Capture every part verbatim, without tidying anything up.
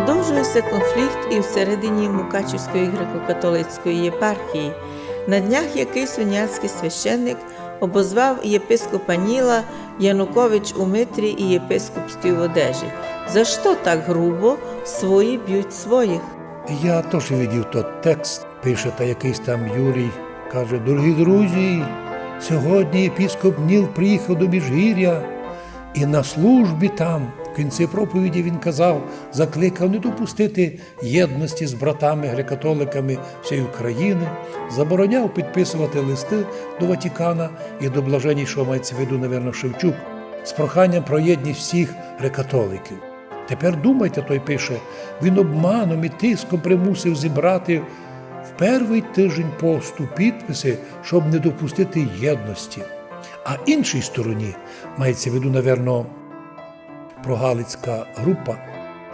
Продовжує ся конфлікт і всередині Мукачівської греко-католицької єпархії. На днях якыйсь уняцькый священник обозвав єпископа Ніла: «Янукович у митрі і єпископській одежі». За што так грубо свої бють своїх? Я тоже видів тот текст, пише та якыйсь там Юрій. Каже: «Дорогі друзі, сьогодні єпископ Ніл приїхав до Міжгір'я, і на службі там, в кінці проповіді він казав, закликав не допустити єдності з братами греко-католиками всієї України, забороняв підписувати листы до Ватикана і до блаженнішого, мається в виду, наверно, Шевчук, з проханням про єдність всіх греко-католиків». Тепер думайте, той пише, він обманом і тиском примусив зібрати в первый тыждень посту підписи, щоб не допустити єдності. А іншій стороні, мається в виду, наверно, прогалицька група,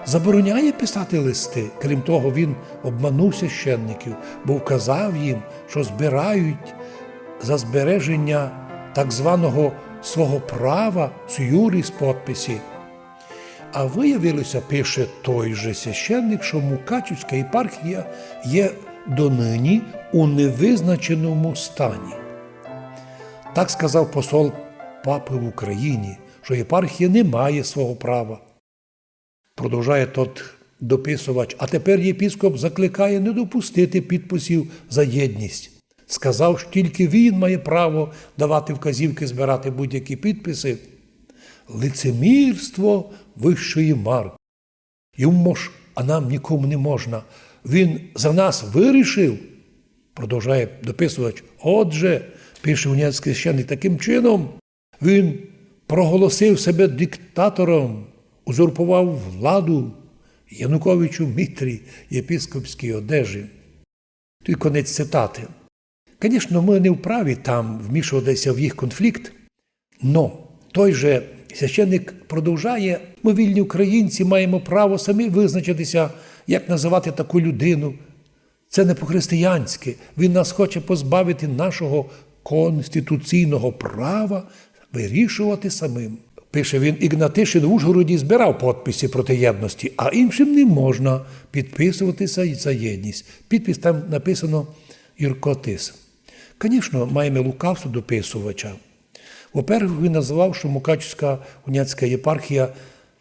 забороняє писати листы. Крім того, він обманув священників, бо вказав їм, що збирають за збереження так званого свого права сюрі з подписі. А виявилося, пише той же священник, що Мукачівська єпархія є донині у невизначеному стані. Так сказав посол папы в Україні, що єпархія не має свого права. Продовжає тот дописувач. А тепер єпископ закликає не допустити підписів за єдність. Сказав, що тільки він має право давати вказівки збирати будь-які підписи. Лицемірство вищої марки. Йому мож, а нам нікому не можна. Він за нас вирішив, продовжає дописувач. Отже, пише уняцькый священник, таким чином він проголосив себе диктатором, узурпував владу. Янукович у митрі, єпископській одежі. Туй конець цитаты. Конечно, мы не вправі там вмішуватися в їх конфлікт, но той же священник продовжає: «Мы, вільні українці, маємо право самі визначитися, як називати таку людину. Це не по-християнськи. Він нас хоче позбавити нашого конституційного права вирішувати самим». Пише він: «Ігнатишин в Ужгороді збирав подписи проти єдності, а іншим не можна підписуватися за єдність». Підпис там написано Юрко Тис. Конечно, маєме лукавство дописувача. Во-первых, він назвав, що Мукачівська уняцька єпархія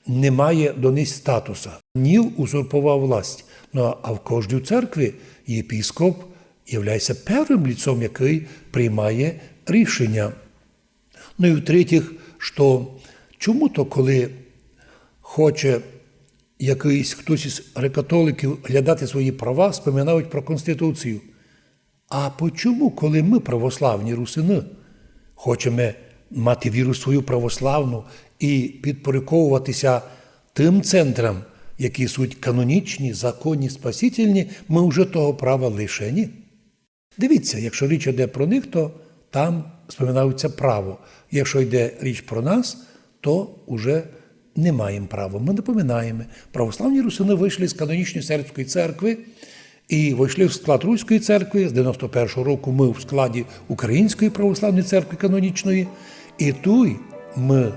не має до них статуса. Ніл узурпував власть. Ну, а в кожній церкві єпископ являється первым лицом, якый приймає рішення. Ну і в-третіх, що чому то, коли хоче якыйсь хтось із греко-католиків глядати свої права, споминають про Конституцію? А почому, коли мы, православні русины, хочеме мати віру свою православну і підпорядковуватися тым центрам, які суть канонічні, законні, спасительні, мы вже того права лишені? Дивіться, якщо річ іде про них, то там споминаються право. Якщо йде річ про нас, то уже не маєме права. Мы напоминаєме, православні русины вышли з канонічної сербської церкви і войшли в склад руської церкви. З девяносто першого року мы в складі Української православної церкви канонічної. І туй мы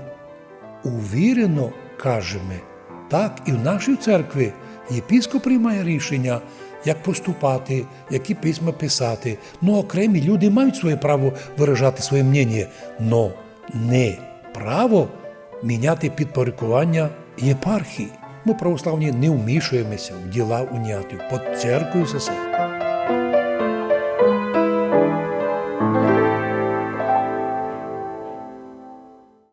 увірено кажеме: так, і в нашій церкві єпископ приймає рішення, як поступати, які письма писати. Ну, окремі люди мають своє право выражати своє мнення, но не право міняти підпорядкування єпархії. Мы, православні, не вмішуємеся в діла уніатів, під церквою сесе.